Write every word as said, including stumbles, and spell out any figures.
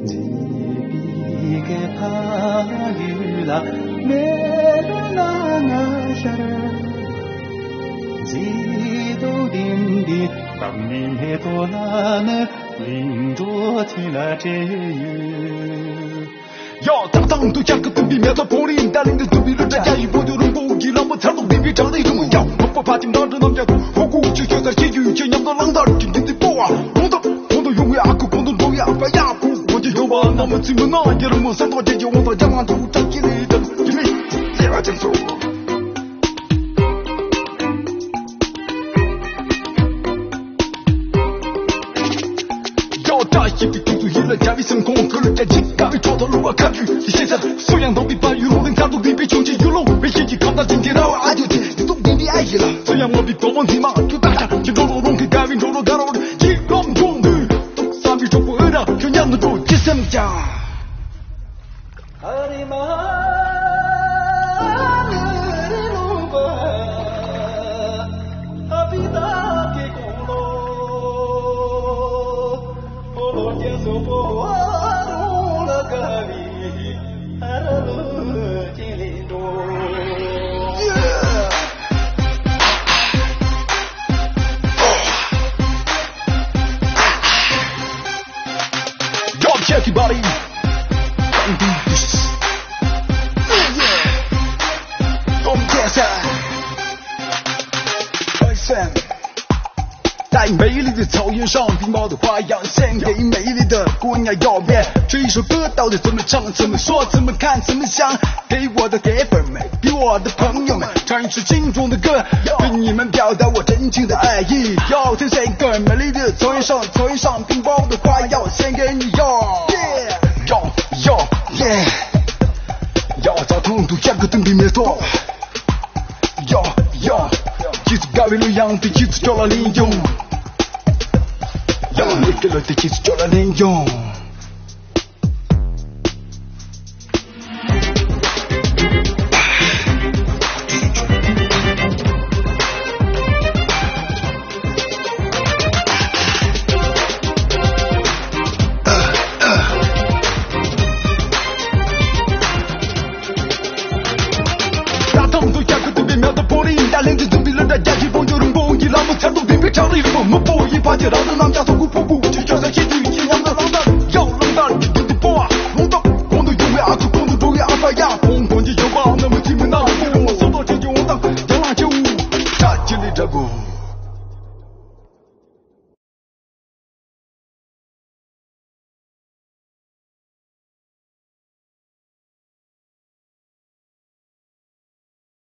མཛེས་པའི་ཕ་ཡུལ་ལ་མེ་ལོང་ལ་ང་ཤར། མཛེས་སྡུག་ལྡན་པའི་འབངས་མི་མེ་ཏོག་ལ་ནི་གླིང་འགྲོ་ཐུན་ལ་སྤྲད་ཡོད། ཡོ། ད་དང་དུ་ཁྱར་གི་བཏུམ་པའི་མེ་ཏོག་ཕུང་རིང་ད་ལིང་དུ་བཏུམ་པའི་ལུ་དྲ་རྒྱ་ཡི་པོ་ཏུ་རུང་པོ་གི་ལམ་པོ་ཚར་དུ་བིན་པའི་བྲག་རི་དུ་ཡང་ཧོ་པོ་ཕ་ཏིམ་དང་དུ་རྣམ་རྒྱ་དུ་ཧོ་ཀུ་ཆུ་ཆུ་ཚར་ཁྱེད་རྒྱུ་ཁྱེད་ཉམས་དང་བླང་དར་གྱི་འདི་འདི་པོ་བ་རུང་ཐབས། གོང་དུ་ཡོང་བའི་ཨ་ཁུ་གོང་དུ་འགྲོ་བའི་ཨ་ཕ་ཡ་ཁུ། གོ་ཅི་ཡོང་བ་ན་མི་ཚིམ་མི་ན་རྒྱལ་མོ་སེམས་ཐོག་ཅན་གྱི་འོང་དང་རྒྱ་མང་དུ་བྲག་གི་ལི་དང་གི་མི་ལེ་བ་ཅན་ཚོ། ཡོ། བཀྲ་ཤིས་པའི་དུས་སུ་ཡིད་ལ་འཇའ་བའི་སེམས་ཁོང་ཀུན་ལ་རྒྱ་ཅིག་དགའ་བའི་ཁྲོད་དུ་བླུག་པ་ཁ་བརྒྱུད་དེ་ཤེས་ཚར། སུ་ཡང་འདོམས་པའི་བལ་ཡུལ་ལུང་བསྟན་མཚར་སྡུག་ལྡན་པའི་ཆུང་ཆེ་ཡུལ་ལུང་བའི་ཤིང་གི་ཁམས་དང་ཅིང་གི་ར་བ་ཨ་ཡོད་ཚེ་འདི་དུག་ལྡན་པའི་ཨ་ཡིན་ལ། སུ་ཡང་མ་བི་དོ་མོ་འཛིན་མ་ཁྱུ་ཏག་ཏག་ཅི་འགྲོ་རོ་རོང་གི་དགའ་བའི་འགྲོ་རོ་དགའ་རོ་ཅི་ལོམ་འགྲོ་འདུག་བསམ་པའི་གྲོགས་པོ་ཨེ་ར་ཁྱོད་མཉམ་དུ་འགྲོ་ཅི་སེམས་ཀྱང་། ཨ་རི་མ་ཨ་རི་ལུང་པ་ཨ་པི་ཏ་ཀི་ཀོང་ལོ། ཨོ་ལོ་རྒྱ་སོ་པོ་ཨ་རུ་ལ་ཀ་བི་ཨ་ར་ལུ་ཅི་ལི་འགྲོ། Drop check your body. Don't do this. Yeah. Don't dance. Listen. 带美丽的草原上，冰雹的花样，献给美丽的姑娘，右边这一首歌到底怎么唱，怎么说，怎么看，怎么想，给我的铁粉们，给我的朋友们，唱一首心中的歌，对你们表达我真情的爱意。要听这个美丽的草原上，草原上冰雹的花样，献给你哟。Yeah，yo，yo，yeah。要找痛度，价格等比没错。 Yo, yo, ཁྱེད་ཚོ་དགའ་བའི་གླུ་དབྱངས་དེ་ཁྱེད་ཚོ་སྐྱོ་ལ་ལེན་ཡོང་། Yo, ངའི་སྐྱོ་གླུ་དེ་ཁྱེད་ཚོ་སྐྱོ་ལ་ལེན་ཡོང་། ད་ཐོག་ཏུ་རྒྱ་ཁུ་ཐུབ་པའི་མེ་ཏོག་ཕོ་རིང་ད་ལེན་དུ་འཛུམ་པའི་ལུ་འདྲ་རྒྱ་ཆེ་བོང་ཅོ་རིང་པོ་འོང་གི་ལམ་བུ་ཚར་དུ་བིང་པའི་བྲག་རི་རིང་པོ་མི་ཕོ་ཡི་ཕ་ཆེ་རང་དུ་རྣམ་ཅག་ཐོག་ཁུ་ཕོ་ཁུ་ཅི་ཅོ་ས་ཁྱི་དུས་ཁྱི་ཉ་